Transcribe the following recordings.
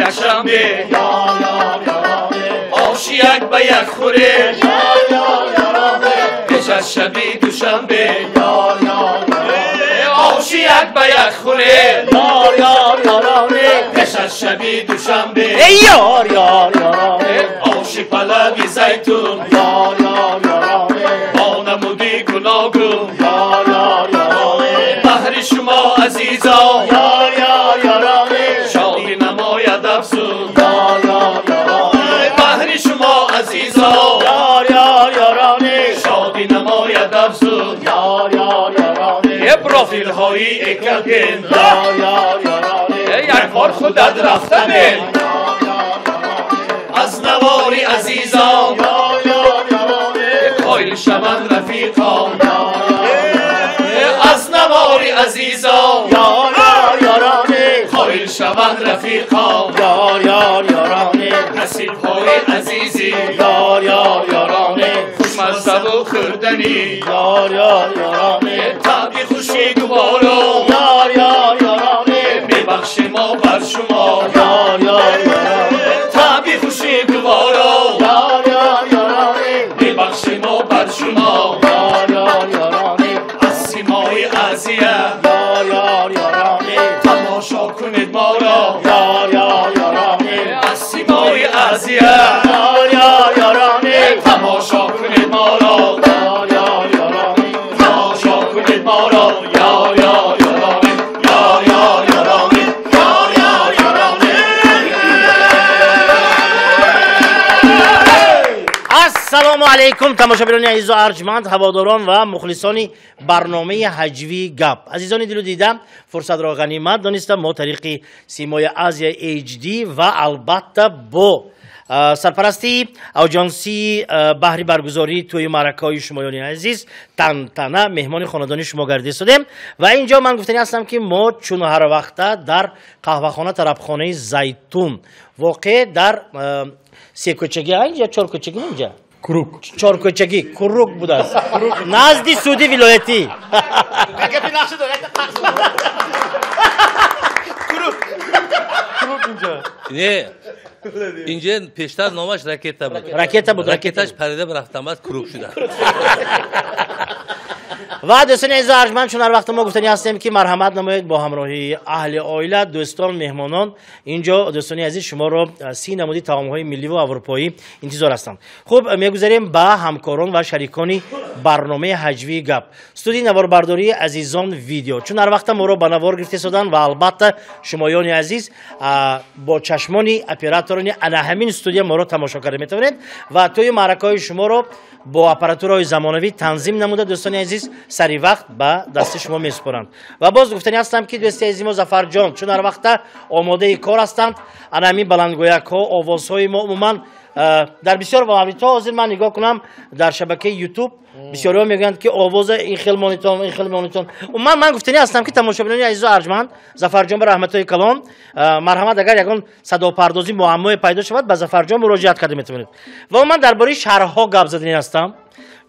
якшанбе, оши як ба як хӯре, пеш аз шаби душанбе, оши як ба як хӯре, пеш аз шаби душанбе, оши палави зайтун, бо намуди гуногун, баҳри шумо азизон, шодӣ намояд афзун, баҳри шумо азизон, шодӣ намояд афзун, профилҳои экаген, як бор худат рафта бин, аз навори азизон, қоил шаванд рафиқон, аз навори азизон, қоил шаванд рафиқон, насибҳои азизӣ, хушмаззаву хӯрданӣ, таъби хуши гуворо, мебахшем мо бар шумо, таъби хуши гуворо, мебахшем мо бар шумо, аз симои Азия тамошо кунед моро, аз симои Азия тамошо кунед моро, тамошо кунед моро, ёр ёр ёроне, ёр ёр ёроне, ёр ёр ёроне. Ассалому алайкум тамошобинони азизу арҷманд, ҳаводорон ва мухлисони барномаи ҳаҷвии гап. Азизони дилу дида, фурсатро ғанимат дониста мо тариқи симои Азия HD ва албатта бо сарпарастии аҷонсии баҳри баргузории тӯю маъракаҳои шумоёни азиз тантана меҳмони хонадони шумо гардисодем. Ва инҷо ман гуфтанӣ ҳастам, ки мо чун ҳар вақта дар қаҳвахона тарабхонаи Зайтун воқеъ дар секӯчагӣ, инҷа чоркӯчагӣ, инҷа Круг. Чоркӯчагӣ Круг будааст, назди суди вилоятӣ. Не, инҷа пештар номаш ракета буд. Ракета буд. Ракеташ парида рафтан, баъд Круг шуда. Ва дӯстони азизу арҷманд, чун ҳар вақт мо гуфтанӣ ҳастем, ки марҳамат намоед бо ҳамроҳии аҳли оила, дӯстон, меҳмонон. Инҷо дӯстони азиз шуморо 30 намуди таомҳои миллӣ ва аврупоӣ интизор ҳастанд. Хуб, мегузарем ба ҳамкорон ва шарикони барномаи ҳаҷвии гап, студияи наворбардории азизон видео. Чун ҳар вақта моро ба навор гирифтесоданд ва албатта шумоёни азиз бо чашмони операторони ана ҳамин студия моро тамошо карда метавонед ва тӯи маъракаҳои шуморо бо аппаратураҳои замонавӣ танзим намуда, дӯстони азиз, сари вақт ба дасти шумо месупоранд. Ва боз гуфтанӣ ҳастам, ки дӯсти азизи мо Зафарҷон чун ҳар вақта омодаи кор ҳастанд. Ана ҳамин баландгӯякҳо, овозҳои мо умуман дар бисёр мавридҳо ҳозир ман нигоҳ кунам дар шабакаи YouTube бисёриҳо мегӯянд, ки овоза ин хел монитон, ин хел монитон. Умуман ман гуфтанӣ ҳастам, ки тамошобинони азизу арҷманд, Зафарҷон ба раҳматҳои калон, марҳамат, агар ягон садопардозӣ муаммое пайдо шавад, ба Зафарҷон муроҷиат карда метавонед. Ва умуман дар бораи шарҳҳо гап заданӣ ҳастам,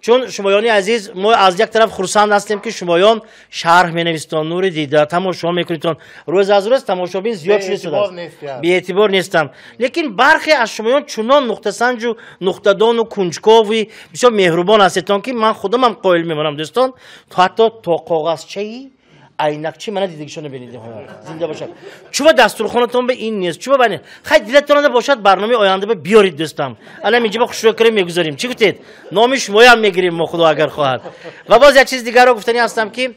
чун шумоёни азиз мо аз як тараф хурсанд ҳастем, ки шумоён шарҳ менависитон, нури дида тамошо мекунедтон, рӯз аз рӯз тамошобин зиёд шудааст, беэътибор нестанд. Лекин бархе аз шумоён чунон нуқтасанҷу нуқтадону кунҷкови бисёр меҳрубон ҳастедтон, ки ман худамам қоил мемонам, дӯстон, ҳатто то коғазчаи айнакчи мана дидагишонро бинед, зинда бошад. Чуба дастурхонатон ба ин нест, чуба ба ин. Хай, дилатонада бошад, барномаи оянда ба биёред, дӯстам. Ана инҷа ба хушрӯ кунем, мегузорем. Чӣ гуфтед? Номи шумоям мегирем мо, худо агар хоҳад. Ва боз як чиз дигарро гуфтанӣ ҳастам, ки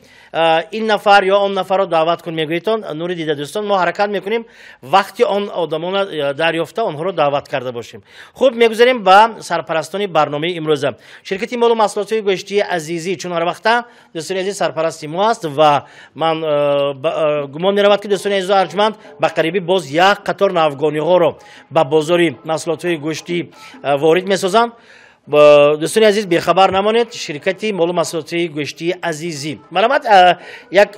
ин нафар ё он нафарро даъват кун мегӯедтон, нури дида дӯстон, мо ҳаракат мекунем вақти он одамонро дарёфта онҳоро даъват карда бошем. Хуб, мегузарем ба сарпарастони барномаи имрӯза. Ширкати молу маҳсулотҳои гӯштии Азизӣ чун ҳар вақта дӯстони азиз сарпарасти мо аст ва ман гумон меравад, ки дӯстони азизу арҷманд ба қарибӣ боз як қатор навгониҳоро ба бозори маҳсулотҳои гӯштӣ ворид месозанд. Дӯстони азиз, бехабар намонед, ширкати молу маҳсулотҳои гӯштии Азизӣ. Марҳамат, як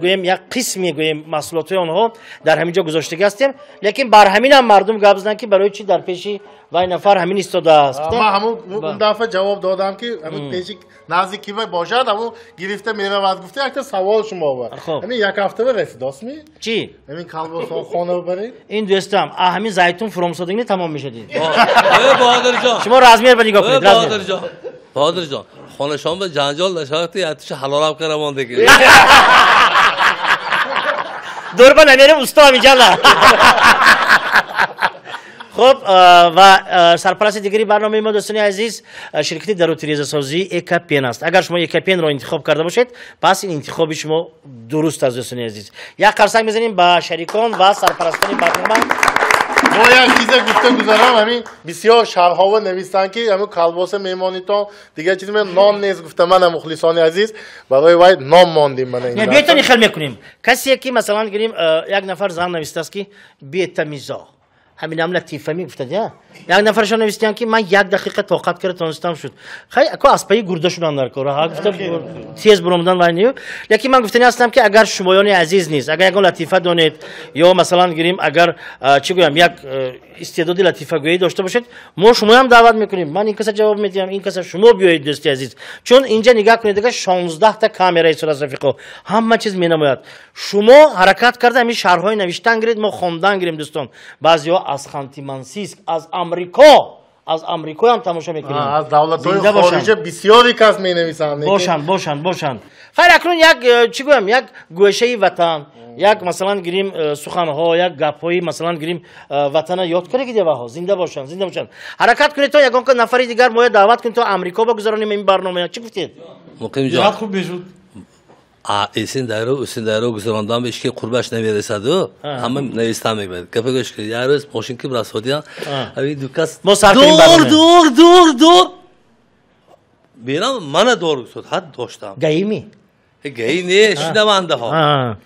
гӯем, як қисме гӯем маҳсулотҳои онҳо дар ҳамин ҷо гузоштагӣ ҳастем, лекин бар ҳамин ҳам мардум гап зананд, ки барои чӣ дар пеши вай нафар ҳамин истодааст. Ман ҳамун он дафъа ҷавоб додам, ки ҳамун пеши наздики бошад, ҳамун гирифта меравад. Гуфта якта савол шумо бар. Ҳамин як ҳафта ба расидосми? Чӣ? Ҳамин колбасо хона баред? Ин дӯстам, ҳамин зайтун фуромсодагӣ тамом мешадид. Баҳодирҷон. Шумо размер ба нигоҳ кунед. Баҳодирҷон. Баҳодирҷон, хонашон ба ҷанҷол нашавад, якташа ҳалолам карамон деги. Дурба намерим, усто ҳаминҷала. Хуб, ва сарпарасти дигари барномаи мо, дӯстони азиз, ширкати дару тирезасозии Экапен аст. Агар шумо Экапенро интихоб карда бошед, пас ин интихоби шумо дуруст аст, дӯстони азиз. Як қарсак мезанем ба шарикон ва сарпарастони барнома. Мо як чизе гуфта гузарам, ҳамин бисёр шарҳҳо навистанд, ки ҳамин колбаса мемонитон, дигар чиз нон нест, гуфта мана мухлисони азиз, барои вай нон мондем. Мана ин. Биёед хел мекунем. Касе ки масалан гирем, як нафар зан навистааст, ки бетамизо. Ҳаминам латифа мегуфтад, я? Як нафаршон навистанд, ки ман як дақиқа тоқат карда тонистам шуд. Хай, ако аз паи гурда шудам дар кор. Ҳа, гуфта тез буромадан вай не. Лекин ман гуфтани ҳастам, ки агар шумоёни азиз низ, агар ягон латифа донед, ё масалан гирем, агар чӣ гӯям, як истеъдоди латифагӯӣ дошта бошед, мо шумоям даъват мекунем. Ман ин каса ҷавоб медиҳам, ин каса шумо биёед, дӯсти азиз. Чун инҷа нигоҳ кунед, дигар 16 та камера истодааст, рафиқо. Ҳама чиз менамояд. Шумо ҳаракат карда ҳамин шарҳҳои навиштан гиред, мо хондан гирем, дӯстон. Баъзеҳо аз Ханти-Мансийск, аз Амрико, аз Амрикоям тамошо мекунем. Аз давлатҳои хориҷа бисёре кас менависанд. Бошанд, бошанд, бошанд. Хайр, акнун як чӣ гӯям, як гӯшаи ватан, як масалан гирем суханҳо, як гапҳои масалан гирем ватана ёд карда гидеваҳо. Зинда бошанд, зинда бошанд. Ҳаракат кунед, то ягон нафари дигар моя даъват кунед, то Амрико багузаронем ин барномая. Чӣ гуфтед? Муқимҷон. Хуб мешуд. Эсин дайро, усин дайро гузарондан ба ишки қурбаш намерасаду, ҳама навистан мегӯяд. Гапа гӯш кунед, як рӯз мошин ки расодиян, ҳамин ду кас дур, дур, дур, дур. Берам мана дор гуфтод, ҳад доштам. Гаими? Гаи не, шунавандаҳо.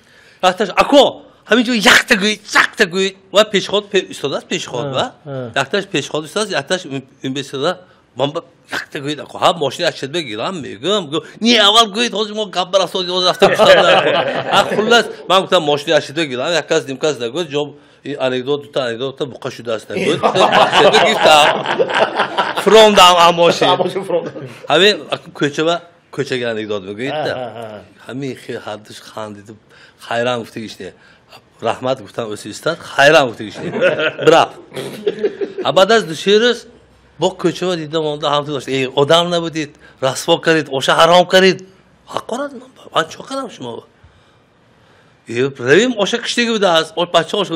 Якташ ако, ҳамин ҷо якта гӯй, якта гӯй, ва пешход истодааст, пешход, ва якташ пешход истодааст, якташ имбестода, ман ба якта гӯйд, ако, ҳа мошини ачад бегирам, мегӯям, не, аввал гӯйд, ҳозир мо гап барасодӣ, ҳозир рафта гуфтам. Хуллас, ман гуфтам мошини ачад бегирам, як кас, ним кас нагӯд, ҷо анекдот, дута анекдот буқа шудааст, нагӯд, гирифтам. Фуромдам а мошин. Ҳамин кӯчаба кӯчага анекдот мегӯйдда. Ҳамин ҳардуш хандиду хайран гуфтагишне. Раҳмат гуфтам, ӯси истад, хайран гуфтагишне. Бирав. А баъд аз ду-се рӯз бо кӯчаба дидам, онда ҳамту дошт. Эй, одам набудид, расво кардид, оша ҳаром кардид. Ҳақорат ман чо кардам шумо? Равим оша киштиги будааст. Бача оша.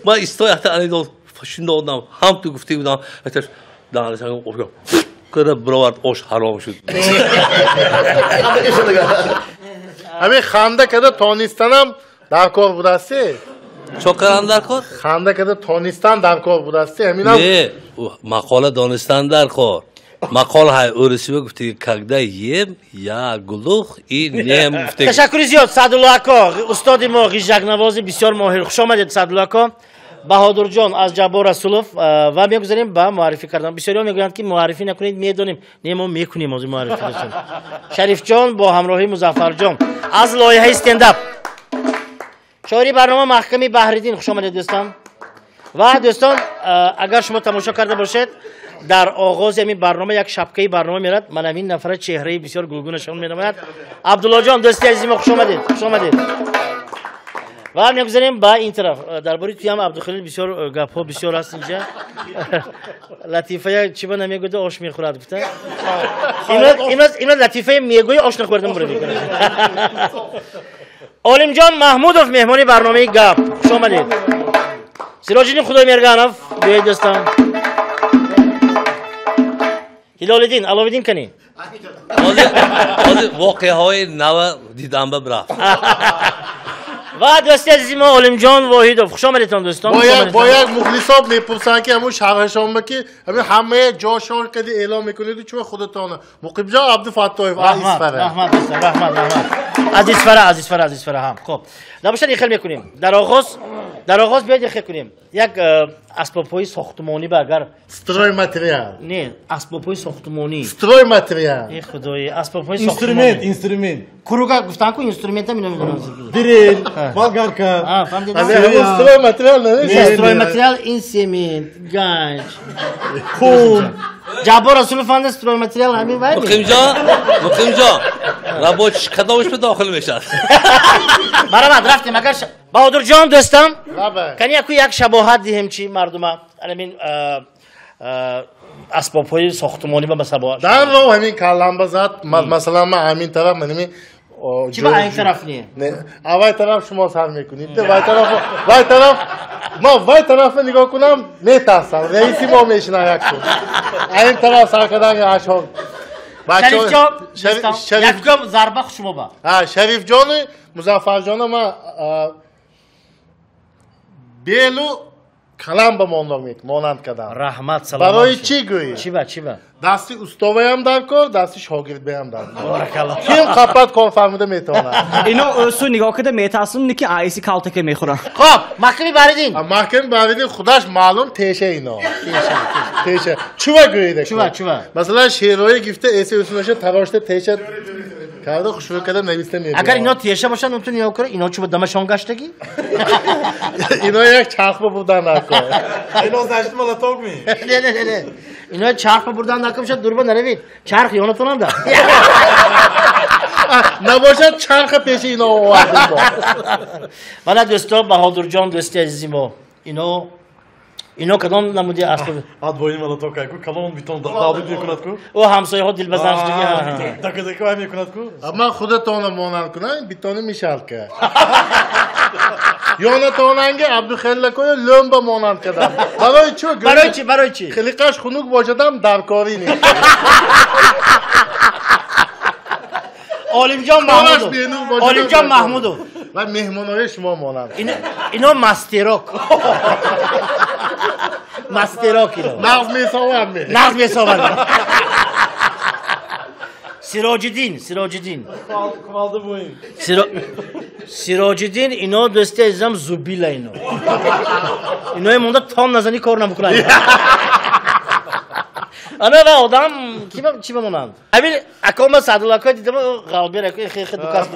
Ман исто якта анекдот шунда ҳамту гуфтаги будам. Кара бировард, ош ҳаром шуд. Ҳамин ханда карда тонистанам дар кор будасти? Чо кардан дар кор? Ханда карда тонистан дар кор будасти? Ҳаминам Не, мақола донистан дар кор. Мақол ҳай урусиба гуфтаги: когда ем, я глух и нем, гуфтаги. Ташаккури зиёд, Саъдулло ако, устоди мо, ғижжакнавози бисёр моҳир. Хуш омадед, Саъдулло ако. Баҳодурҷон аз Ҷаббор Расулов. Ва мегузарем ба муаррифӣ кардан. Бисёриҳо мегӯянд, ки муаррифӣ накунед, медонем. Не, мо мекунем ҳозир муаррифӣ, дӯстон. Шарифҷон бо ҳамроҳии Музаффарҷон аз лоиҳаи стендап. Шоири барнома Маҳками Баҳриддин, хуш омадед, дӯстон. Ва дӯстон, агар шумо тамошо карда бошед, дар оғози ҳамин барнома як шапкаи барнома мерад. Ман ҳамин нафара чеҳраи бисёр гулгунашон менамояд. Абдуллоҷон, дӯсти азизи мо, хуш омадед, хуш омадед. Ва мегузарем ба ин тараф. Дар бораи туям, Абдухалил, бисёр гапҳо бисёр аст инҷа. Латифая чӣ ба намегӯяд, ош мехӯрад, гуфта. Имрӯз латифая мегӯи, ош нахӯрда мура мекунад. Олимҷон Маҳмудов, меҳмони барномаи Гап, хуш омадед. Сироҷиддин Худоймерганов, биёед, дӯстон. Ҳилолиддин, Аловиддин кани? Ҳозир воқеаҳои нава дидам ба бирафт. Ва дӯсти азизи мо Олимҷон Воҳидов, хуш омадедтон, дӯстон. Бо як мухлисо мепурсанд, ки ҳамун шарҳашонба, ки ҳамин ҳамаи ҷошон кади эълон мекунеду, чума худатона. Муқимҷон Абдуфаттоев аз Исфара. Раҳмат, дӯстон, раҳмат, раҳмат. Аз Исфара, аз Исфара, аз Исфара. Ҳам хуб набошад, ин хел мекунем. Дар оғоз Дар оғоз биёед яхе кунем. Як асбобҳои сохтмонӣ ба агар стройматериал. Не, асбобҳои сохтмонӣ. Стройматериал. Э худои, асбобҳои сохтмонӣ. Инструмент, инструмент. Круга гуфтан ку инструмента мино медонам. Дрель, болгарка. А, фаҳмидед? Стройматериал не? Стройматериал ин семент, ганҷ, хум. Ҷаббор Расулов фанда стройматериал ҳамин вай. Муқимҷон, Муқимҷон, рабочий кадомаш ба дохил мешавад? Марҳамат, рафтем агар Баҳодурҷон дӯстам, кани яку як шабоҳат диҳем чи мардума. Ҳамин асбобҳои сохтмонӣ ба масабоҳат. Дар роҳ ҳамин калламба зад, масалан ман ҳамин тараф маними чи ба ин тараф не? Не, аввай тараф шумо сар мекунед. Вай тараф, вай тараф, ма вай тарафро нигоҳ кунам, метарсам. Раиси мо мешинад якку. Ин тараф сар кардан ашҳор. Шарифҷон, якум зарба шумо ба. Шарифҷону Музаффарҷону ма белу калам ба монанд кардам. Раҳмат, саломат. Барои чӣ гӯӣ? Чӣ ба, чӣ ба? Дасти устоваям дар кор, дасти шогирдбаям дар кор. Баракалло. Ким қаппат кор фармуда метавонад. Ино су нигоҳ карда метарсум, ки айси калтака мехӯрам. Хоб, маҳками Баридин. Маҳками Баридин худаш маълум теша ино. Теша. Чува гӯида. Чува, чува. Масалан, шеърҳое гифта эси усунаша тарошта теша карда хушрӯ карда нависта мебарад. Агар ино теша бошанд, он ту нигоҳ кунед, ино чува дамашон гаштагӣ? Ино як чарх бурдан накун. Ино зашт молоток ми. Не, не, не. Ино чарх бурдан накун, шояд дурба наравед. Чарх ёнатонам да. Набошад чарха пеши ино овардем. Мана дӯстон, Баҳодурҷон, дӯсти азизи мо. Ино кадом намуди асбоб? Адвои молоток ку, калон битон давид мекунад ку. О ҳамсояҳо дилбазан шудагӣ. Дака дака вай мекунад ку. Ман худатонро монанд кунам, битони мишалка. Ёнатонанги Абдухеллакоё лӯмба монанд кардам. Барои чӣ? Барои чӣ? Барои чӣ? Хилиқаш хунук бошадам даркорӣ нест. Олимҷон Маҳмудов. Олимҷон Маҳмудов. Ва меҳмонои шумо монанд. Ино мастерок. Мастерок ино. Нағз месовад ме. Нағз месовад. Сироҷиддин, Сироҷиддин. Кувалда буин. Сироҷиддин ино дӯсти азизам зубила ино. Иное монда тон назани кор намекунад. Ана ва одам ки ба монанд? Ҳамин акома Саъдуллакой дидам, ғалбер акои хе дукас.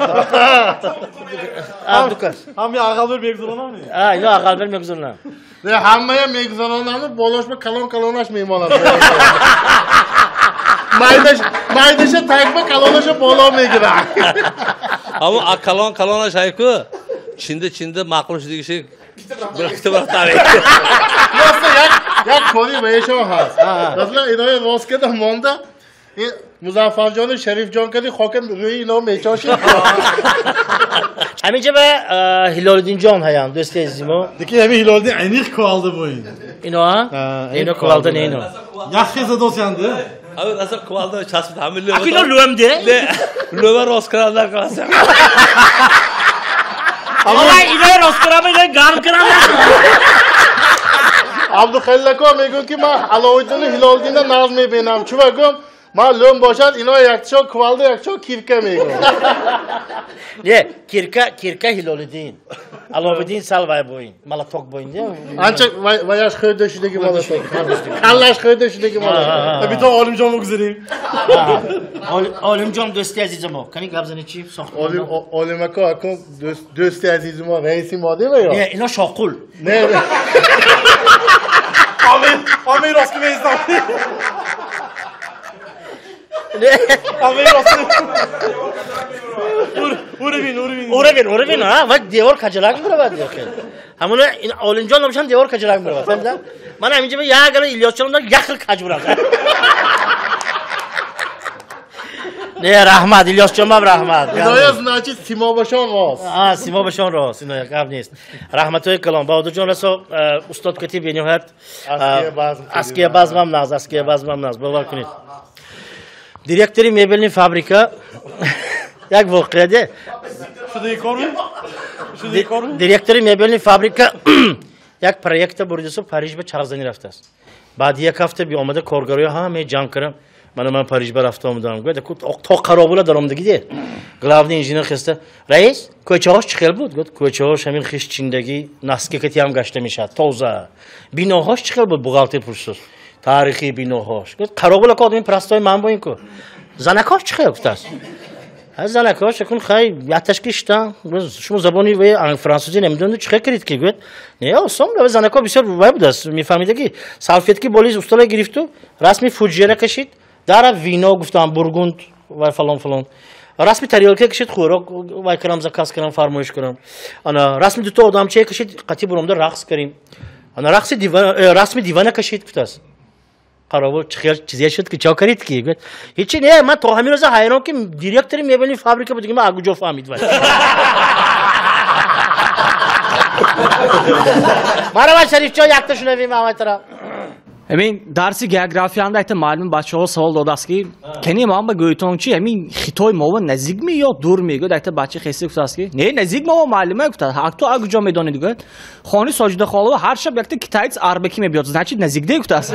А дукас. Ҳами ағалбер мегузаронам? А, ино ағалбер мегузаронам. Не, ҳамая мегузаронаму болошба калон калонаш мемонад. Майдаша тагба калонаша боло мегирад. Аммо калон калонаш айку чинда чинда маъқул шудагиши бирахта бирахта. Роста як кори ваешон ҳаст. Масалан инои рост карда монда Музаффарҷону Шарифҷон кади хокам рӯи ино мечошид. Ҳаминҷа ба Ҳилолиддинҷон ҳаянд дӯсти азизи мо. Дики ҳамин Ҳилолиддин аниқ кувалда буин. Ино а? Ино кувалда не ино. Яхше задосянди. Ҳамин аса кувалда часпид ҳамин лӯва. Аку ино лӯмде? Не, лӯва рост кардан каласа. Ава ино рост карам ино гарм карам. Абдухалилако мегӯяд ки ман Аловиддину Ҳилолиддинро нағз мебинам. Чува гӯм ман лӯм бошад ино якчо кувалда якчо кирка мегӯям. Не, кирка, кирка Ҳилолиддин. Аловиддин сал вай боин, малаток боин. Анча ваяш хӯрда шудаги малаток. Каллаш хӯрда шудаги малаток. Бито Олимҷон бигузарем. Олимҷон дӯсти азизи мо. Кани гап зани чи сохт? Олимако акун дӯсти азизи мо, раиси мо дема ё? Не, ино шоқул. Не. Ами рост меистам. Ами рост. Уровень, уровень. Уровень, уровень, а? Ва девор каҷалак мебаравад ё хел. Ҳамона Олимҷон набошам девор каҷалак мебаравад. Фаҳмидам? Ман ҳаминҷа як гала Илёсҷон як хел каҷ бурад. Не, раҳмат, Илёсҷон мам раҳмат. Иноя значит симобашон рост. А, симобашон рост, иноя гап нест. Раҳматҳои калон. Баҳодурҷон расо устод кати бениҳоят аския базмам нағз, аския базмам нағз, бовар кунед. Директори мебельни фабрика як воқеа де. Директори мебельни фабрика як проекта бурдису Париж ба чархзанӣ рафтааст. Баъди як ҳафта биомада коргарои ҳамаи ҷамъ кардам. Мана ман Париж ба рафта омадам. Гӯяд, то қаробула даромадагӣ де. Главный инженер хеста: «Раис, кӯчаҳош чӣ хел буд?» Гӯяд, кӯчаҳош ҳамин хишт чиндагӣ, носки катиам гашта мешавад, тоза. Биноҳош чӣ хел буд? Бухгалтер пурсид. Таърихии биноҳош. Гӯяд, қаробула ко одами простой ман бо ин ку. Занакош чӣ хел гуфтааст? Занакош акун хай якташки шитам. Шумо забони франсузӣ намедонед, чӣ хел кардед ки? Гӯяд, не, осон, занако бисёр вай будааст, мефаҳмида ки салфетки болиз устола гирифту расми фуҷера кашид, дара вино гуфтам, бургунд вай фалон фалон. Расми тарелка кашид, хӯрок вай кардам, заказ кардам, фармоиш кардам. Ана расми дуто одамчае кашид, қати буромда рақс кардем. Ана рақси расми дивана кашид гуфтааст. Қаровул чӣ чизе шуд ки чо кардед ки? Гӯяд, ҳечи не, ман то ҳамин рӯза ҳайрон ки директори мебели фабрика буд, ман куҷо фаҳмид вай. Марҳамат Шарифҷон, якта шунавем аввал тараф. Ҳамин дарси географиянда айта маълум бачаҳо савол додааст ки кани ман ба гӯйтон чи ҳамин Хитой мова наздик ми ё дур ми? Гӯяд, айта бача хеси гуфтааст ки не, наздик мова маълума. Гуфтааст, ҳа ту куҷо медонед? Гӯяд, хони Соҷида Холова ҳар шаб якта китаец арбакӣ мебиёд, значит наздик де гуфтааст.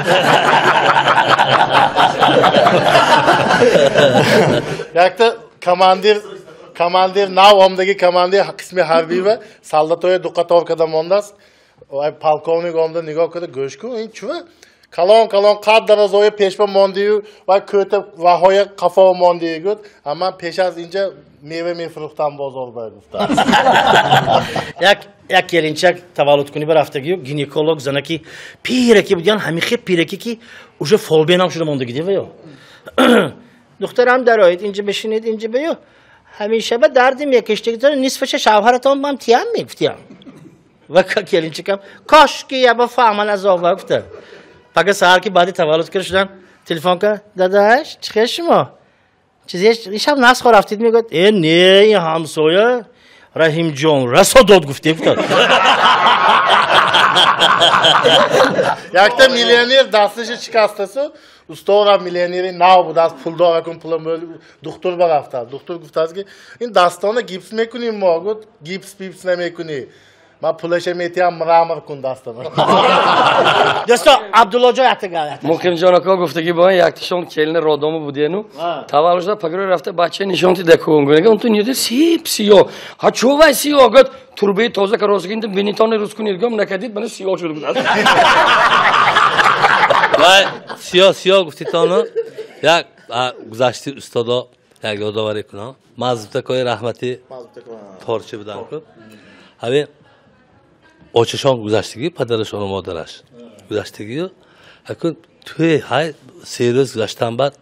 Якта командир нав омдаги командир қисми ҳарбӣ ва солдатоя ду қатор карда мондааст. Полковник омда нигоҳ карда, гӯш кун, ин чува калон калон қад дарозоя пешба мондию ва кӯта ваҳоя қафо мондию. Гӯд, ман пеш аз инҷа мева мефурӯхтам бозор ба гуфтааст. Як келинчак таваллудкунӣ ба рафтагию гинеколог занаки пираки будян, ҳамихе пираки ки уже фолбенам шуда мондагӣ де ваё. Духтарам, дароед, инҷа бишинед, инҷа беё. Ҳамеша ба дарди мекиштагитон нисфаша шавҳаратон ман тиям мегуфтиям. Ва келинчакам кошки яба фаҳман азоб гуфта. Пага саҳар ки баъди таваллуд кар шудан телефон кард: дадаш, чӣ хел шумо? Чизе ишаб насхо рафтид? Мегӯяд, э не, ин ҳамсоя Раҳимҷон расо дод гуфте гуфтад. Якта миллионер дасташа шикастасу, устора миллионери нав будааст, пулдор акун пула духтур ба рафтааст. Духтур гуфтааст ки ин дастона гипс мекунем мо. Гуфт, гипс пипс намекунӣ, ман пулаша метиҳам, мрамор кун дастама. Дӯсто, Абдуллоҷон, якта гап. Муқимҷон ака, гуфтагӣ бо якташон келини родомо будену таваллуд шуда пагрои рафта бача нишонти дакун гунага он ту ниёда сип сиё ҳа чӯ вай сиё. Гӯяд, турбаи тоза каросагинда бинитони рӯз кунед гӯм накардид, мана сиё шуд гуфтааст. Вай сиё сиё гуфтитону як гузашти устодо як ёдоварӣ кунам. Мазбутакои раҳмати торчи будам ку ҳамин очашон гузаштагӣ, падарашону модараш гузаштагию акун тӯи ҳай 3 рӯз гузаштан баъд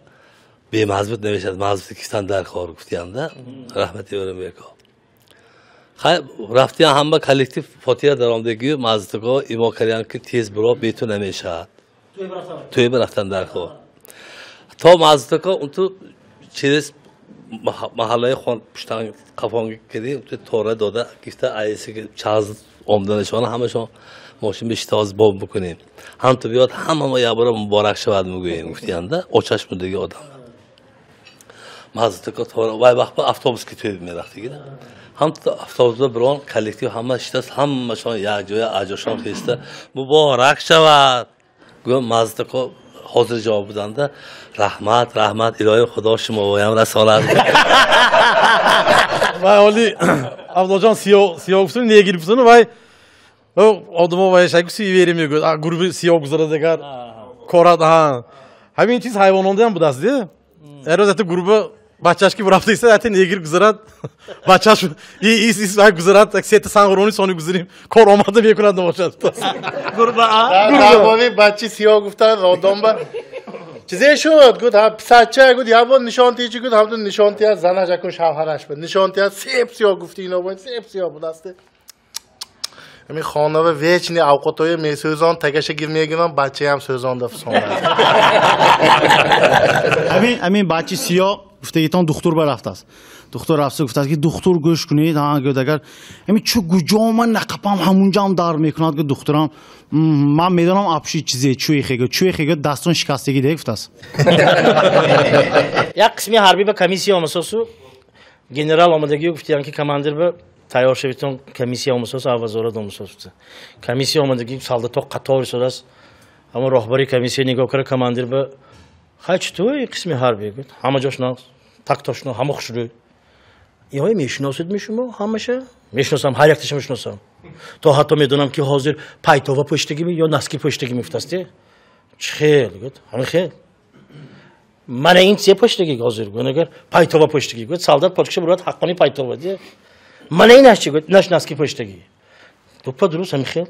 бемазбут намешавад, мазбути кистан дар кор гуфтиянда раҳмати Ӯрумбеко. Хай рафтиян, ҳама коллектив фотиҳа даромдагию мазбутако имо кардиян ки тез биро, бету намешавад, тӯй бирафтан дар кор. То мазбутако унту через маҳаллаи хон пуштан қафон киди, тора дода гифта айси чаз омданашона ҳамашон мошин бишта боб бикунем, ҳам ту биёд, ҳама мо якбора муборак шавад мегӯем гуфтиянда очаш мудаги одам. Мазбутако тора вай вақт ба автобус ки тӯй мерафтиги, ҳам автобусба бирон коллектив ҳама шитаст, ҳамашон якҷоя аҷошон хеста муборак шавад гӯ. Мазбутако ҳозир ҷавоб буданда: раҳмат, раҳмат, илоҳи Худо шумоям расонад. Вай оли Абдуллоҷон сиё сиё гуфтум, негир гуфтуну вай одамо вай шай гуфти вери мегӯяд, гурби сиё гузарад агар корад. Ҳамин чиз ҳайвонондаам будааст де. Ҳар рӯз ята гурба бачаш ки рафта иста, ята негир гузарад, бачаш ис ис вай гузарад, сета сангрони сони гузарим, кор омада мекунад набошад. Гурба. Дар бораи бачи сиё гуфтан, родомба чизе шуд, гуфт, ҳа писарча, гуфт, як бор нишон тиҳ чи, гуфт, ҳамту нишон тиҳад, занаш акун шавҳараш буд, нишон тиҳад, сеп сиё гуфти, ино бояд сеп сиё будааст. Ҳамин хонава вечни авқотҳои месӯзон, тагаша гир мегирам, бачаям сӯзонда фисонад. Ҳамин бачи сиё гуфтагитон духтур ба рафтааст. Духтур рафта гуфтааст ки духтур, гӯш кунед. Ҳа, гӯяд, агар ҳамин чу куҷо ман нақапам, ҳамунҷаам дард мекунад. Гӯяд духтурам, ман медонам апши чизе чӯихе, гӯяд, чӯихе, гӯяд, дастон шикастагӣ де гуфтааст. Як қисми ҳарбӣ ба комиссия омасосу генерал омадагию гуфтиян ки командир ба тайёр шавитон, комиссия омасос, вазорат омасос. Комиссия омадагӣ, солдато қатор истодааст. Ҳамон роҳбари комиссия нигоҳ кара командир ба Хай чӣ қисми ҳарбӣ гуфт ҳама ҷош нағз, тактошно, ҳама хушрӯй. Иҳое мешиносед ми шумо ҳамаша? Мешиносам, ҳар якташа мешиносам. То ҳатто медонам ки ҳозир пайтова пӯштагими ё наски пӯштагими гуфтасте. Чӣ хел гуфт? Ҳамин хел. Мана ин се пӯштаги ҳозир гуфт, агар пайтова пӯштаги гуфт, солдат почкаша бурад ҳаққони пайтова де. Мана инаш чӣ гуфт? Инаш наски пӯштаги. Дупа дуруст ҳамин хел.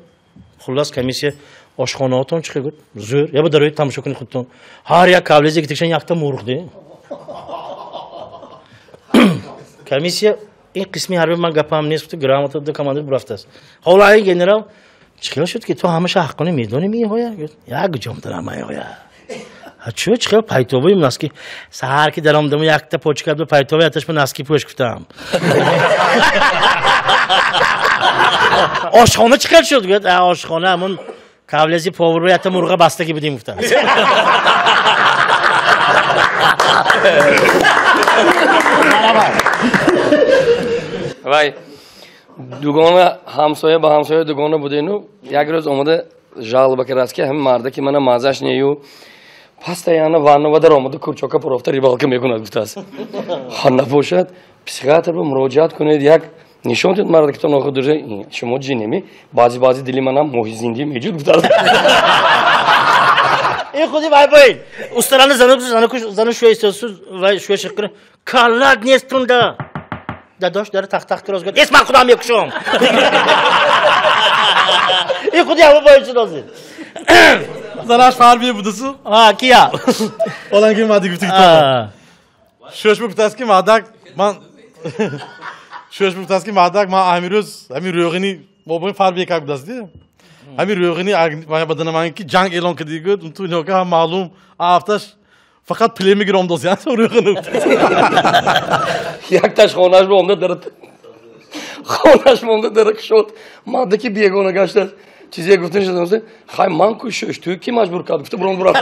Хуллас комиссия ошхонаотон чӣ хел гуфт? Зӯр, я ба дарои тамошо кунед худтон. Ҳар як кавлезе гитикшан якта мурғ де. Комиссия ин қисми ҳарби ман гапам нест гуфт, грамота да командир бурафтааст. Ҳоло ай генерал чӣ хел шуд ки ту ҳамаша ҳаққони медонӣ меҳоя? Гуфт як ҷом дарам меҳоя. Чӣ хел пайтоваи наски? Саҳар ки даромадам якта почка ду пайтова яташ ба наски пӯш гуфтам. Ошхона чӣ хел шуд? Гуфт ошхона ҳамун кавлези поварро якта мурға бастагӣ будем гуфтам. Вай дугона ҳамсоя ба ҳамсоя дугона будену як рӯз омада жалоба кард ки ҳамин марда ки мана мазаш нею постоянно ваннова дар омада курчока пурофта рибалка мекунад гуфтааст. Ха набошад психиатр ба муроҷиат кунед, як нишон диҳед марда ки то нохуд дурже шумо ҷинеми баъзи баъзи дили манам моҳи зиндӣ меҷуд гуфтааст. Ин худи вай боин устарани зану шӯя истосу вай шӯя шиқкуна каллат нест тунда. Дадош дара тахтах кироз гуфт эс ман худам мекушам. Ин худи ҳамо боин шуд ҳозир. Занаш фарбие будасу? А, кия? Оланги мади гуфти ки шӯш гуфтааст ки мадак ман шӯш гуфтааст ки мадак ман ҳамин рӯз ҳамин рӯғини мо бо фарбие как будааст ди. Ҳамин рӯғини бадана ман ки ҷанг эълон кардӣ гуфт, ту нока ҳам маълум афташ фақат пиле мегиром доз ян рӯғини. Якташ хонаш монда дар хонаш монда дар кушод. Мардаки бегона гаштааст. Чизе гуфтан шудам, хай ман ку шӯш, ту ки маҷбур кард? Гуфта бурон бурад.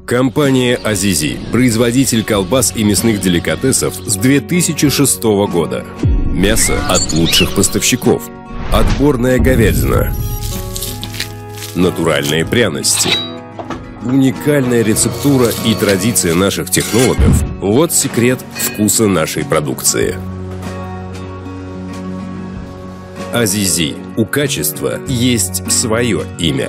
Компания «Азизи» – производитель колбас и мясных деликатесов с 2006 года. Мясо от лучших поставщиков. Отборная говядина. Натуральные пряности. Уникальная рецептура и традиция наших технологов – вот секрет вкуса нашей продукции. «Азизи» – у качества есть свое имя.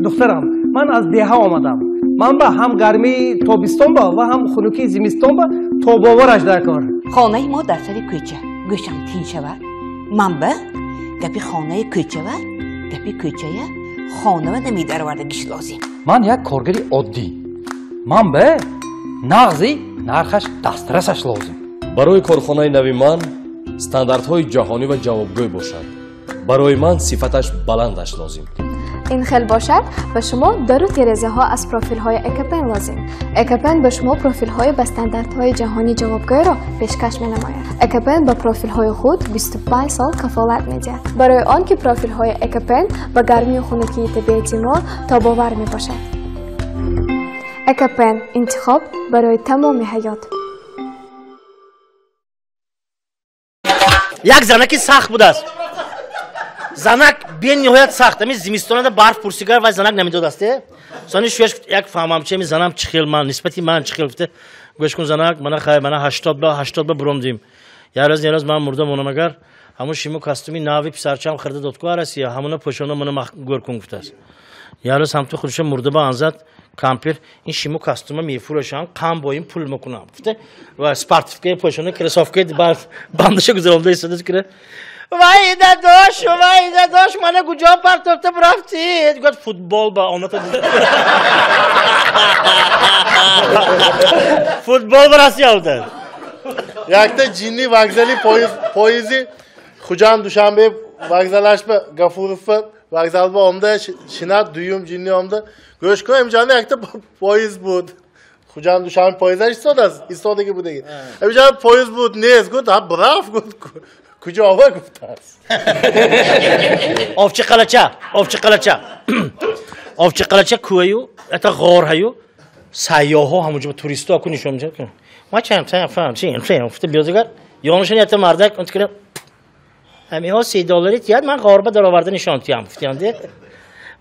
Духтарам, ман аз деҳа омадам. Ман ба ҳам гармии тобистон ба ва ҳам хунукии зимистон ба тобовараш дар кор. Хонаи мо дар сари кӯча. Гӯшам тин шавад. Ман ба гапи хонаи кӯчава, гапи кӯчая хонава намедаровардагиш лозим. Ман як коргари оддӣ. Ман ба нағзи нархаш дастрасаш лозим. Барои корхонаи нави ман стандартҳои ҷаҳонӣ ва ҷавобгӯй бошад. Барои ман сифаташ баландаш лозим. Ин хел бошад, ба шумо дару терезаҳо аз профилҳои Экопен лозим. Экопен ба шумо профилҳои ба стандартҳои ҷаҳонӣ ҷавобгӯйро пешкаш менамояд. Экопен ба профилҳои худ 25 сол кафолат медиҳад. Барои он ки профилҳои Экопен ба гармию хунукии табиати мо тобовар мебошад. Экопен интихоб барои тамоми ҳаёт. Як занаки сахт будааст. Занак бениҳоят сахт. Ами зимистонада барф пурсигар вай занак намедодаст. Сони шуяш як фаҳмамчи ами занам чӣ хел ман нисбати ман чӣ хел гуфта гӯш кун занак мана хай мана 80 ба буромдим. Як рӯз як рӯз ман мурдам онам агар ҳамун шиму костюми нави писарчам хирда додку арасия ҳамуна пӯшона мана гӯр кун гуфтааст. Як рӯз ҳамту худша мурда ба анзад кампир ин шиму костюма мефурӯшам қам бо ин пул мекунам гуфта ва спортивкаи пӯшона кроссовкаи бандаша гузаронда истода кира. Вай дадош, вай дадош, мана куҷо партофта бурафтид? Гуфт футбол ба оната. Футбол ба Россия буда. Якта ҷинни вокзали поезди Хуҷанд Душанбе вокзалаш ба Гафуров вокзал ба омда шинат дуюм ҷинни омда. Гӯш кун, имҷанда якта поезд буд. Хуҷанд Душанбе поездаш истодааст, истодаги будаги. Имҷанда поезд буд, нест, гуфт, ҳа браф гуфт. Куҷо ова гуфтааст? Овчи қалача, овчи қалача. Овчи қалача кӯаю, это ғор ҳаю. Сайёҳҳо ҳамонҷо туристҳо ку нишон медиҳанд. Ма чам чам фам чим чим гуфта биёзигар Ёнушани якта мардак он тикра ҳамиҳо $30 тият ман ғорба дароварда нишон тиям гуфтиям де.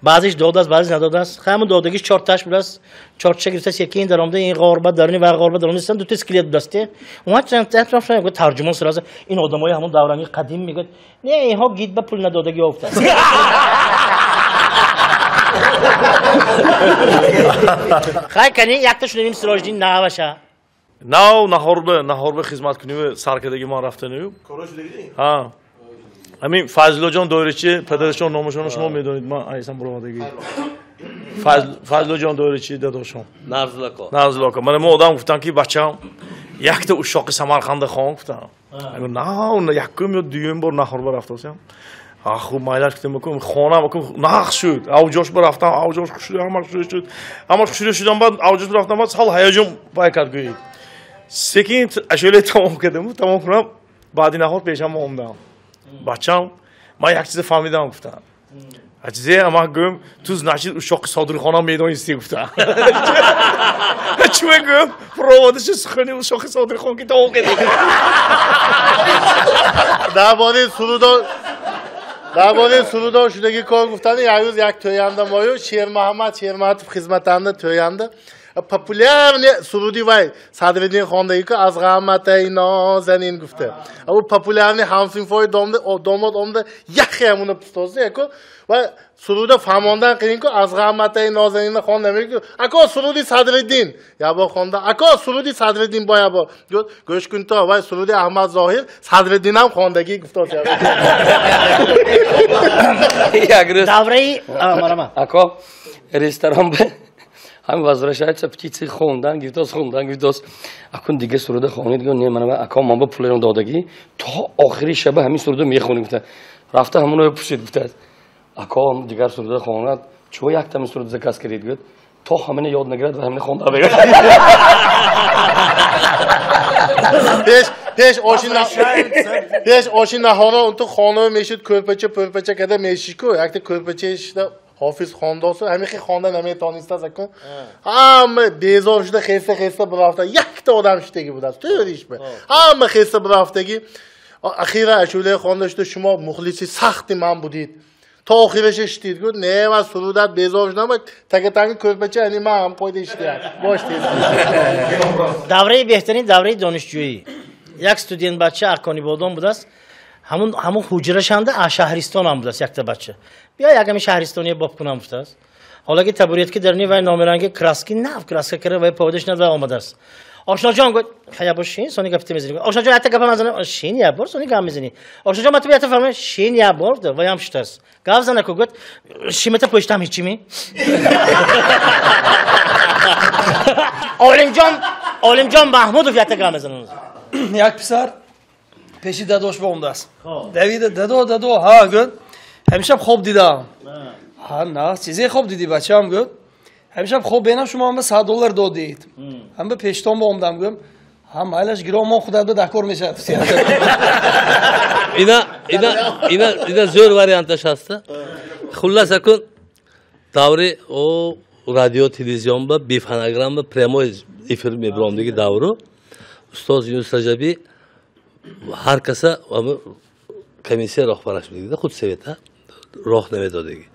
Баъзеш додааст, баъзеш надодааст. Ҳамун додагиш чорташ будааст. Чортша гирифтааст, якин даромада ин ғорба даруни ва ғорба даруни дута скелет будааст. Омад тарҷумон сразу ин одамои ҳамун даврани қадим мегӯяд, не, инҳо гид ба пул надодагӣ ёфтааст. Хай кани якта шунавим Сироҷиддин наваша. Нав наҳорба хизмат куниву саркадаги ман рафтаниву. Ҳа. Ҳамин Фазлилоҷон доирачи, падарашон номашонро шумо медонед, ман айсан буромадагӣ. Фазлилоҷон доирачи дадошон. Нарзулако. Нарзулако. Мана мо одам гуфтам ки бачам якта ушшоқи Самарқанда хон гуфтам. На, якум ё дуюм бор наҳорба рафтасам. Хуб майлаш гуфтам, акум хонам акум нағз шуд. Авҷош ба рафтам, авҷош хушрӯ, ҳамаш хушрӯ шуд. Ҳамаш хушрӯ шудам, баъд авҷош ба рафтам, баъд сал ҳаяҷон пай кард гӯед. Секин ашӯле тамом кардам, тамом кунам, баъди наҳор пешам омадам. Бачам, ман як чизе фаҳмидам гуфтам. Чизе ама гӯям, ту значит ушшоқи Содирхона медонисти гуфтам. Чӣ гӯям, проводиши сухани ушшоқи Содирхон ки тамом кардем. Дар бораи сурудо шудаги кор гуфтани, як рӯз як тӯянда мою Шермаҳаммад Шермаҳатов хизматанда тӯянда популярный суруди вай Садриддин хондаги ку аз ғаматаи нозанин гуфта. Ӯ популярный ҳамсинфои домод омда яхе ҳамуна пустозда яку ва суруда фаҳмондан қиин ку аз ғаматаи нозанин хонда мегӯ ако суруди Садриддин ябо хонда ако суруди Садриддин бо ябо гӯш кун то вай суруди Аҳмад Зоҳир Садриддинам хондагӣ гуфтоз. Давраи марама ако ресторан ҳам возвращаются птицы хондан гифтос хондан гифтос акун дига суруда хонид гӯ не мана ако ман ба пулерон додагӣ то охири шаба ҳамин суруда мехонӣ гуфта рафта ҳамоно пурсид гуфтааст ако дигар суруда хонад чӯ яктами суруда заказ кардид гӯяд то ҳамина ёд нагирад ва ҳамина хонда бегӯяд. Пеш оши наҳоро унту хона мешуд кӯрпача пӯрпача када мешид ку якта кӯрпача шида ҳофиз хондосу ҳамихи хонда наметонистааст акун ҳама безор шуда хеста хеста бирафта якта одам шудаги будааст тӯриш ба ҳама хеста бирафтаги ахира ашӯлаи хонда шуда шумо мухлиси сахти ман будид то охираша шитид гуфт не ман сурудат безор шудам тагатанги кӯрпача ани ман ҳам пойда иштиям бош тез. Давраи беҳтарин давраи донишҷӯӣ. Як студент бача Арконибодон будааст. Ҳамун ҳуҷрашанда шаҳристон ҳам будааст якта бача. Бия яками шаҳристония боб кунам гуфтааст. Ҳолаги табуретки дарни вай номеранги краски нав краска кара вай поводаш над вай омадааст. Ошноҷон гуфт ҳая бо шин сони гапте мезанӣ. Ошноҷон якта гапам мезанам шин я бор сони гап мезанӣ. Ошноҷон ман ту якта фармоям шин я бор вай ҳам шудааст. Гап занаку гуфт шимата пӯштам ҳечи ми. Олимҷон Маҳмудов якта гап мезанад. Як писар пеши дадош баомдааст. Давида дадо дадо ҳа гӯд ҳамешаб хоб дидам. Ҳа на чизе хоб дидӣ бачаам гӯд ҳамешаб хоб бенам шумо ҳама $100 додед. Ҳама пештон баомдам гӯм ҳа майлаш гиро мо худат ба дакор мешавад. Ина ина ина ина зӯр варианташ ҳаста. Хуллас акун даври о радио телевизион ба бефонограмма ба прямой эфир мебиромдиги давру устоз Юнус Раҷабӣ ҳар каса комиссия роҳбараш медида худ совета роҳ намедодиги.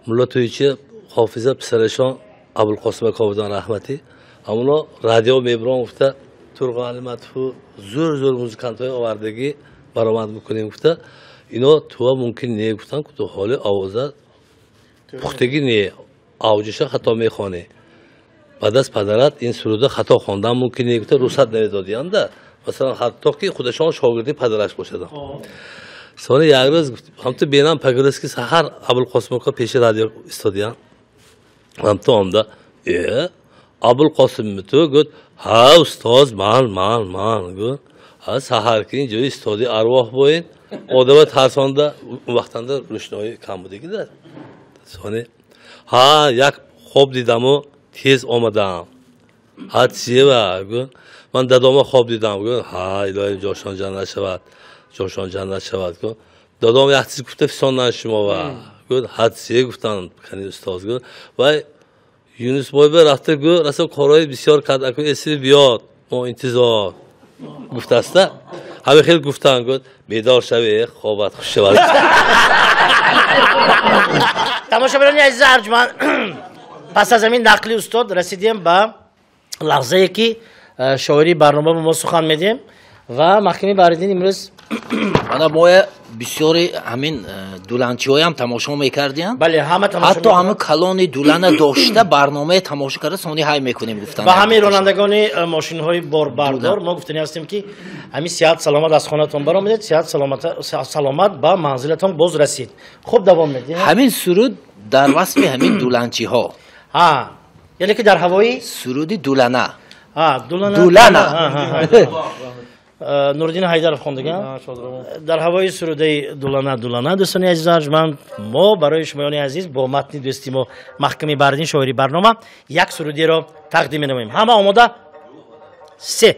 Мулло Тӯйчи Ҳофиза писарашон Абулқосим Акобидан раҳматӣ ҳамуно радио мебиром гуфта Турғон Алиматову зӯр зӯр музикантҳои овардагӣ баромад бикунем гуфта ино туа мумкин не гуфтан ку ту ҳоли овоза пухтагӣ не авҷиша хато мехонӣ. Баъд аз падарат ин суруда хато хондан мумкин не гуфта рухсат намедодианда. Масалан ҳатто ки худашон шогирди падараш бошаданд. Сони як рӯз ҳамту бенам пагирӯз ки саҳар Абулқосим ака пеши радио истодиян. Ҳамту омда Абулқосимми ту гуфт ҳа устоз ман ман ман гуфт ҳа саҳар ки ин ҷои истоди арвоҳ боин одама тарсонда он вақтанда рӯшноӣ кам будагида. Сони ҳа як хоб дидаму тез омадам. Ҳа чиева гуфт ман дадома хоб дидам гуфт ҳа илоҳим ҷошон ҷаннат шавад ҷошон ҷаннат шавад гуфт дадом як чиз гуфта фисондан шумова гуфт ҳа чие гуфтан кани устоз гуфт вай Юнус бойба рафта гуфт расо корҳои бисёр кард аку эсири биёд мо интизор гуфтааста. Ҳамин хел гуфтан гуфт бедор шавӣ хобат хуш шавад. Тамошобинони азиз арҷманд, пас аз ҳамин нақли устод расидем ба лаҳзае ки шоири барнома ба мо сухан медиҳем ва маҳками Баҳриддин имрӯз мана мо бисёри ҳамин дуланчиҳоям тамошо мекардем. Бале, ҳама тамошо, ҳатто ҳамин калони дулана дошта барномаи тамошо карда сони ҳай мекунем гуфтанд. Ба ҳамин ронандагони мошинҳои борбардор мо гуфтани ҳастем ки ҳамин сиҳат саломат аз хонатон баромадед, сиҳат саломат ба манзилатон боз расид. Хуб давом медиҳем. Ҳамин суруд дар васфи ҳамин дуланчиҳо. Ҳа, яъне ки дар ҳавои суруди дулана. Ҳа, дулана. Дулана. Нуриддин Ҳайдаров хондаган. Дар ҳавои сурудаи дулана дулана дӯстони азиз арҷманд, мо барои шумоёни азиз бо матни дӯсти мо маҳками Баҳриддин шоири барнома як сурудиро тақдим менамоем. Ҳама омода? Се.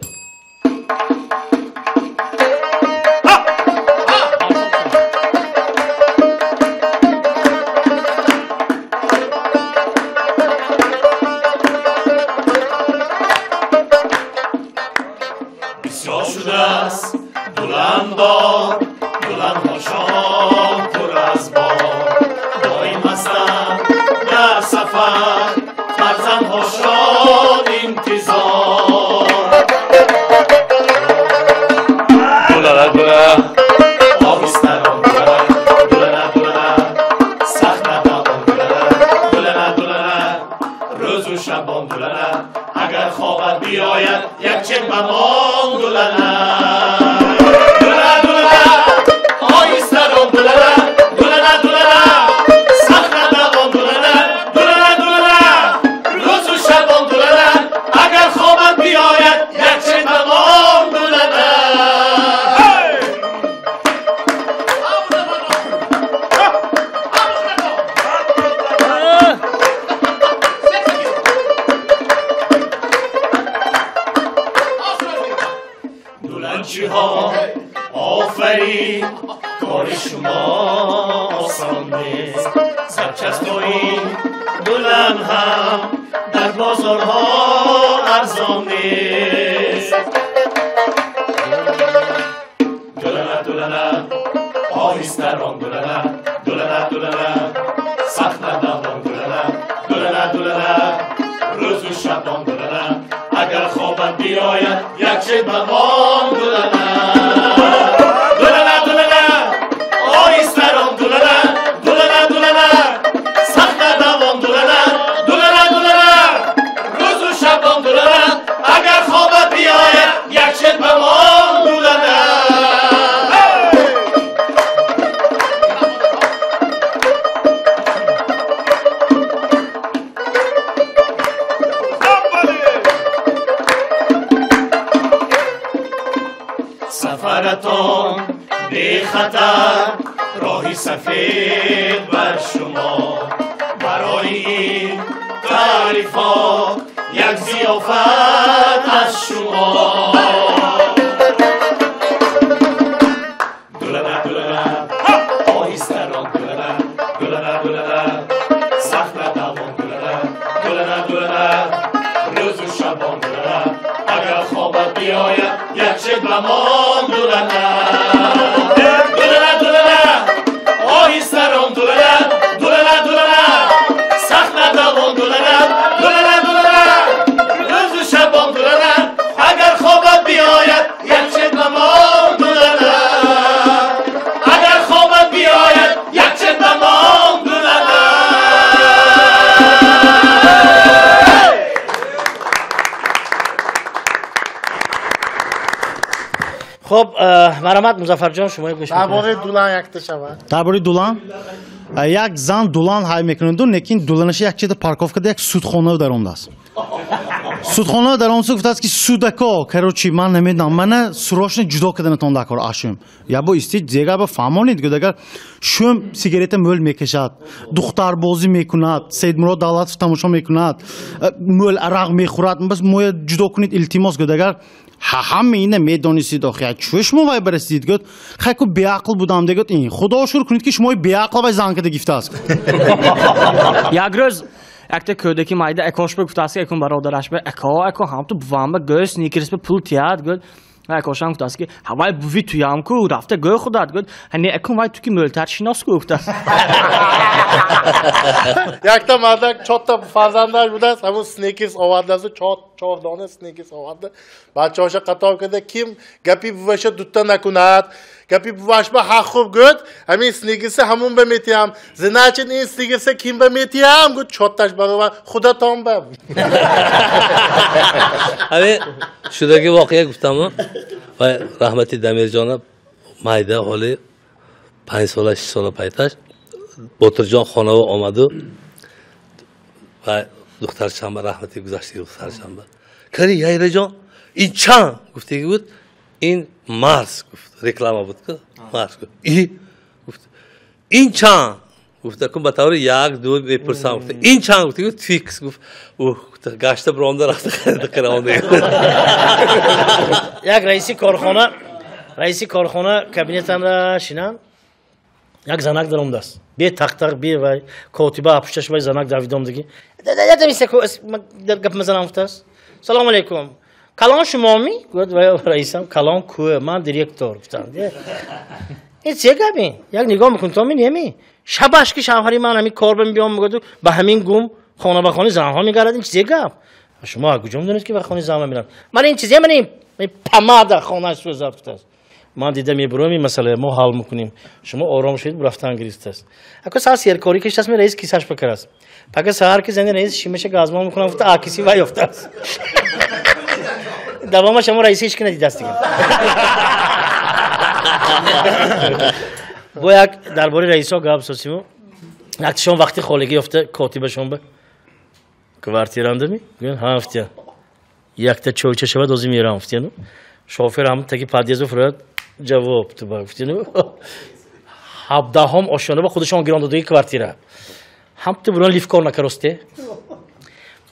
Хуб, марҳамат Музаффарҷон, шумо гӯш мекунед. Дар бораи дулан якта шавад. Дар бораи дулан як зан дулан ҳай мекунад, лекин дуланаша як чида парковка да як судхона даромадааст. Судхона даромадсу гуфтааст ки судако, короче, ман намедонам, мана срочно ҷудо карданатон дар кор ашум. Я бо исти зега ба фаҳмонед, гуфт агар шум сигарета мӯл мекашад, духтарбозӣ мекунад, Саидмурод Давлатов тамошо мекунад, мӯл арақ мехӯрад, бас моя ҷудо кунед илтимос, гуфт агар ҳама ина медонистед охи, чӯ шумо вай барасидед, гуфт хайку беақл будам, гуфт ин худо шукр кунед ки шумо беақл вай зан карда гифтааст. Як рӯз якта кӯдаки майда акошба гуфтааст ки акун бародарашба ако ако ҳам ту бувамба гӯс никирисба пул тият, гуфт Вай кошам гуфтааст ки ҳавай буви туям ку рафта гӯй худат гуфт не акун вай ту ки мӯлтаршинос ку гуфтааст. Якта мардак чорта фарзандаш будааст, ҳамун сникерс овардааст, чор дона сникерс оварда. Бачаҳоша қатор карда, ким гапи буваша дутта накунад, гапи буваш ба ҳақ хуб гӯд, ҳамин сникерса ҳамун ба метиҳам. Значит ин сникерса ким ба метиҳам? Гуфт чорташ баробар худатон ба. Ҳамин шудаги воқеа гуфтаму ва раҳмати Дамирҷона майда ҳоли 5 сола 6 сола пайташ Ботирҷон хонава омаду ва духтарчамба раҳмати гузаштаги духтарчамба кари Яйраҷон ин чанд гуфтаги буд, ин Марс гуфт, реклама буд ку Марс гуфт. И гуфт ин чанд гуфта кун ба таври як ду мепурсам гуфта ин чанд гуфта гуфт Твикс гуфт. Ух гашта биромда рафта харида киромда. Як раиси корхона кабинетамра шинам, як занак даромдааст, бе тақтақ бе вай котиба пушташ вай занак давидомдиги гап мезанам гуфтааст. Салому алейкум, калон шумоми? Гуфт вай раисам калон ку, ман директор гуфтам. Ин че гапи? Як нигоҳ мекунӣ то ми шабаш ки шавҳари ман ҳамин кор биём мегӯяд ба ҳамин гум хона ба хони занҳо мегардад. Ин чизе гап? Шумо аз куҷо медонед ки ба хони занҳо меравад? Ман ин чизе, ман ин помада хонааш сӯзад гуфтааст. Ман дида мебурам ин масъала мо ҳал мекунем. Шумо ором шавед, рафтан гирифтааст. Ако сар серкорӣ киштааст, ми раис кисаш бакарааст. Пака саҳар ки зани раис шимаша газмон мекунам гуфта а киси вай ёфтааст. Давомаш ҳамо раиси ҳеч ки надидааст дигар. Бо як дар бораи раисҳо гап сосиму яктишон вақти холигӣ ёфта котибашон ба квартирандами гӯянд ҳа гуфтия якта чойча шавад ози мерам гуфтияну шофер ҳам таги подъезду фурояд ҷавоб туба гуфтияну 17-ҳом ошёна ба худашон гирон додаги квартира ҳамту бурон лифт кор накаросте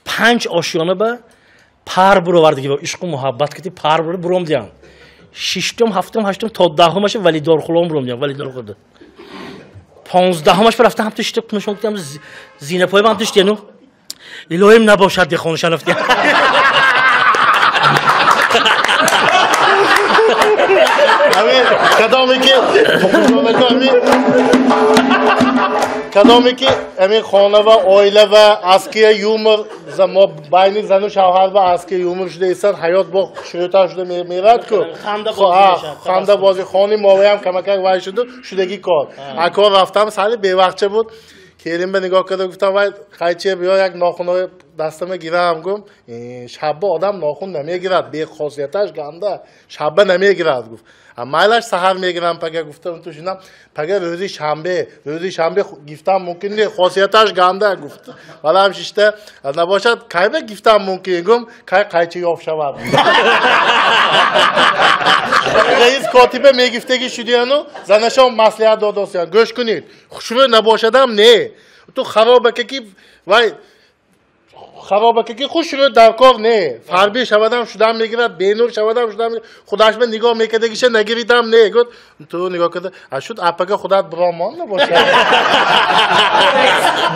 5 ошёна ба пар буровардиги ба ишқу муҳаббат кити пар буром диям 6-ум, 7-ум, 8-ум то 10-умаш валидорхулом буром диям валидорхуда 15-умаш рафта ҳамту шита кунашон кутам зинапои ба ҳамту шитяну илоҳим набошад дехонашан гуфтия. Ҳамин кадоме ки ҳамин хона ва оила ва аския юмор мо байни зану шавҳар ва аския юмор шуда истад, ҳаёт бо хушрӯтар шуда меравад ку хандабозӣ хони моваям камакак вай шуду шудаги кор. Акор рафтам сали бевақча буд, келин ба нигоҳ карда гуфтам вай хайче биё як нохунҳои дастама гирам. Гум шабба одам нохун намегирад, бехосияташ ганда шабба намегирад гуфт. Майлаш саҳар мегирам пага гуфтам ту шинам пага рӯзи шанбе гифтам мумкин не, хосияташ ганда гуфт. Валам шишта набошад кайба гифтам мумкин гум кай қайчи ёфт шавад. Раис котиба мегифтаги шудияну занашон маслиҳат додосиян гӯш кунед хушрӯ набошадам не ту харобакаки вай харобакаки хушрӯ дар кор не фарбӣ шавадам шудам мегирад, бенур шавадам шудам худаш ба нигоҳ мекардагиша нагиридам не гуфт. Ту нигоҳ карда а шуд апага худат биромон набошад.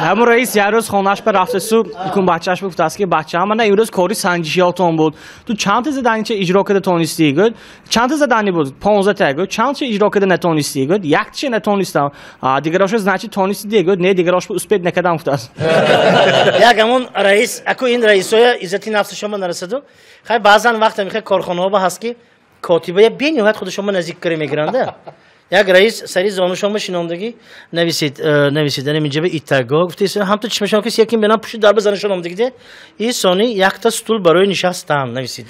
Ҳамун раис як рӯз хонааш ба рафта су кун бачааш гуфтааст ки бачаам мана имрӯз кори санҷишиётон буд, ту чанд та заданича иҷро карда тонистӣ? Гуфт чанд та задани буд? 15 та. Гуфт чанд та иҷро карда натонистӣ? Гуфт якча натонистам. Дигарошо значит тонистӣ? Гуфт не, дигарошо успеть накардам гуфтааст. Як ҳамун раис аку ин раисоя иззати нафсашон нарасаду хай баъзан вақт ҳамихе корхонаҳо ба ҳаст ки котибая бениҳоят худашон наздик карда мегиранда. Як раис сари зонушон шинондагӣ нависед нависед ана минҷаба итаго гуфта ҳамту чишмашон ки яким бенам пушти дарба занашон омдагиде и сони якта стул барои нишастан нависед.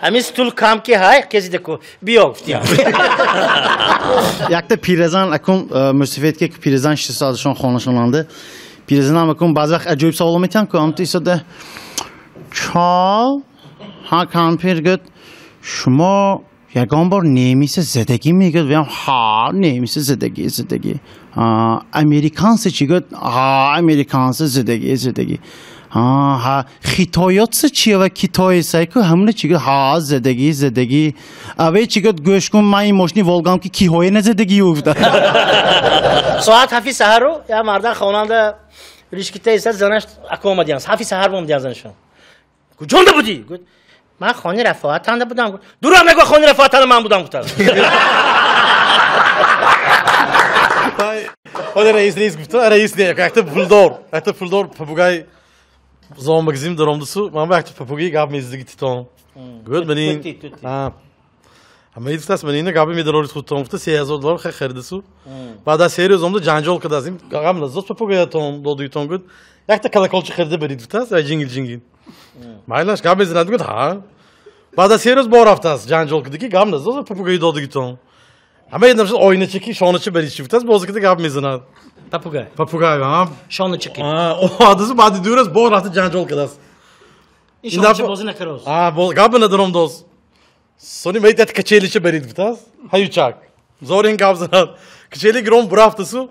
Ҳамин стул кам ки ҳай кезидаку биё гуфтиям. Якта пиразан акун мусафед ки пиразан шишта хонашонанда пиразанам акун баъзе вақт аҷоиб савол метиҳам ку ҳамту истода чол ҳа кампир гуфт шумо ягон бор немиса задагӣ мегӯяд? Ваям ҳа немиса задагӣ задагӣ. Американса чӣ гӯяд? Ҳа американса задагӣ задагӣ. Ҳа хитоётса чи ва китоиса ку ҳамна чӣ гӯяд? Ҳа задагӣ задагӣ. Аве чӣ гӯяд? Гӯш кун ман ин мошини Волгам ки киҳое назадагӣ гуфта. Соат 7 саҳару як марда хонанда ришкита истад занаш ака омадиям. 7 саҳар омадиям занашон. Куҷонда будӣ? Гуфт Ман хони рафоатанда будам. Дурӯғ мегӯ, хони рафоатанда ман будам гуфтааст. Ҳоли раис гуфта, раис не, якта пулдор попугай зоомагазин даромдасу, ман ба якта попугай гап мезадиги титон. Гӯяд манин. Ҳамаи гуфтааст, ман ина гапи медарорид худтон гуфта $3000 хай харидасу. Баъд аз се рӯз омда ҷанҷол кардааст. Гап назост попугаятон додуитон гуфт. Якта колоколчи харида барид гуфтааст, ай ҷингил ҷингил. Майлаш гап мезанад гуфт, ҳа. Баъд аз се рӯз бо рафтааст ҷанҷол карда ки гап назост попугаи додуитон. Ҳамаи намшад оиначаки шоначи барид чи гуфтааст, бозӣ карда гап мезанад. Попугай. Попугай, ҳа. Шоначаки. Омадасу баъди ду рӯз бо рафта ҷанҷол кардааст. Ин шоначи бозӣ накардааст. Ҳа, гап надаром дост. Сони мейтад качелича барид гуфтааст, ҳаючак. Зор ин гап занад. Качели гиром бурафтасу,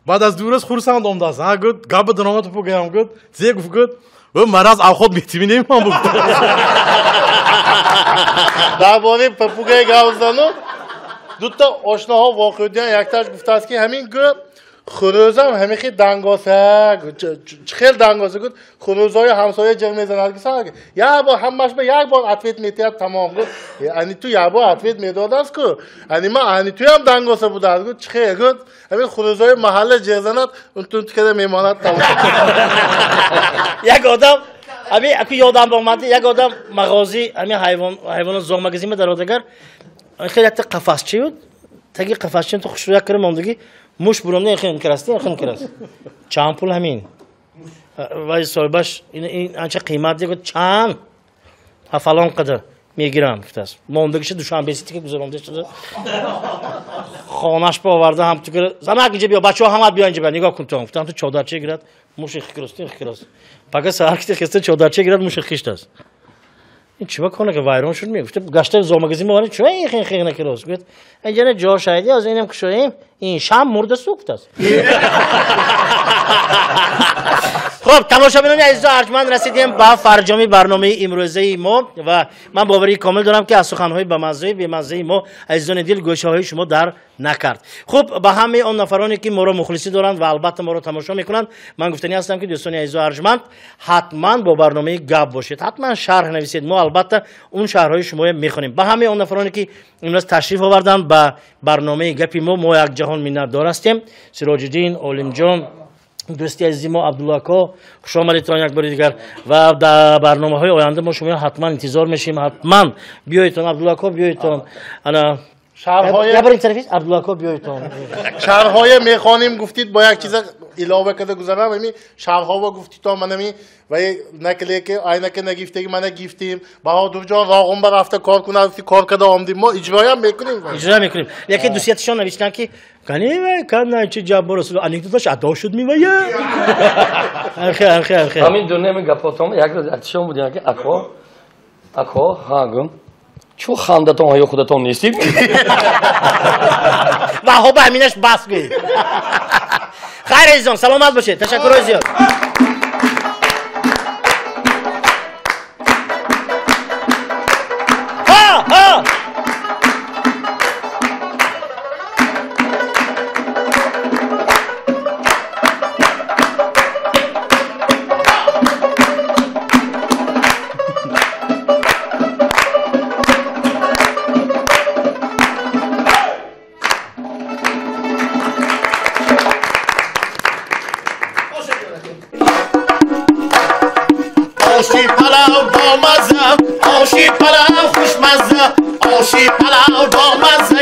баъд аз ду рӯз хурсанд омдааст. Ҳа, гуфт, гап даромад попугаям гуфт, зе гуфт, гуфт, ӯ мараз авхот метиминем ман гуфт. Дар бораи попугай гап зану дута ошноҳо воқеъ якташ гуфтааст ки ҳамин гӯ хурӯзам ҳамихи дангоса, чӣ хел дангоса гуфт, хурӯзҳои ҳамсоя ҷиғ мезанад гуфт, як бор ҳамаш ба як бор ответ метиҳад тамом гуфт, ани ту як бор ответ медодааст ку, ани ман ани туям дангоса будааст гуфт, чӣ хел гуфт, ҳамин хурӯзҳои маҳалла ҷиғ занад, унтун тукада мемонад тамом. Як одам ҳамин аку ёдам омад, як одам мағози ҳамин ҳайвонот зоомагазин дародагар, хеле якта қафасчи буд, таги қафасчи ту хушрӯяк кара мондагӣ, муш буромда хел краст, хел краст. Чанд пул ҳамин? Вай соҳибаш ин анча қимат дигар чанд? Ҳа фалон қадар мегирам гуфтааст. Мондагиша Душанбеси тика гузаронда шуда. Хонаш ба оварда ҳам ту кара занак инҷа биё, бачаҳо ҳамат биё инҷа биё, нигоҳ кун ту. Гуфтам ту чодарча гирад, муш хикраст, хикраст. Пага саҳар ки хеста чодарча гирад, муш хиштааст. Ин чиба кона ки вайрон шуд мегуфт, гашта зоомагазин мовард, чӯ ин хин хин накирост. Гуфт, инҷа ҷо шайди, аз инам кушоем, ин шам мурда сӯхтааст. Хуб, тамошобинони азизу арҷманд, расидем ба фарҷоми барномаи имрӯзаи мо ва ман боварии комил дорам ки аз суханҳои бамаззаи бемаззаи мо азизони дил гӯшаҳои шумо дар накард. Хуб, ба ҳамаи он нафароне ки моро мухлисӣ доранд ва албатта моро тамошо мекунанд, ман гуфтанӣ ҳастам ки дӯстони азизу арҷманд, ҳатман бо барномаи гап бошед, ҳатман шарҳ нависед, мо албатта он шарҳҳои шуморо мехонем. Ба ҳамаи он нафароне ки имрӯз ташриф оварданд ба барномаи гапи мо, мо як ҷаҳон миннатдор ҳастем. Сироҷиддин, Олимҷон, дӯсти азизи мо Абдуллоако, хуш омадедтон як бори дигар ва дар барномаҳои оянда мо шуморо ҳатман интизор мешавем. Ҳатман биёедтон, Абдуллоако биёедтон. Ана шарҳҳои бир интервью Абдуллоако биёедтон. Шарҳҳои мехонем гуфтид, бо як чиза илова карда гузарам, ҳамин шарҳҳо гуфтидтон, ман ҳамин вай накле ки айнака нагифтаги мана гифтем, Баҳодурҷон роғун рафта кор кунад, кор карда омдем, мо иҷроям мекунем. Иҷро мекунем. Яке дусиятшон навиштанд ки кани кана чи Ҷаббор Расулов анекдоташ адо шуд мевая. Архе архе архе. Ҳамин дунёи гапотон як рӯз яктишон будем ки ако ако ҳа гум чу хандатон ҳаё худатон нестид. Ва ҳоба ҳаминаш бас гӯй. Хайр азизон, саломат бошед. Ташаккурҳои зиёд. Oshi palov bomazza, oshi palov xushmazza, oshi palov bomazza,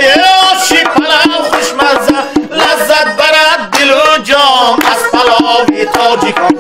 oshi palov xushmazza, lazzat barad dilu jon аз палови тоҷикон.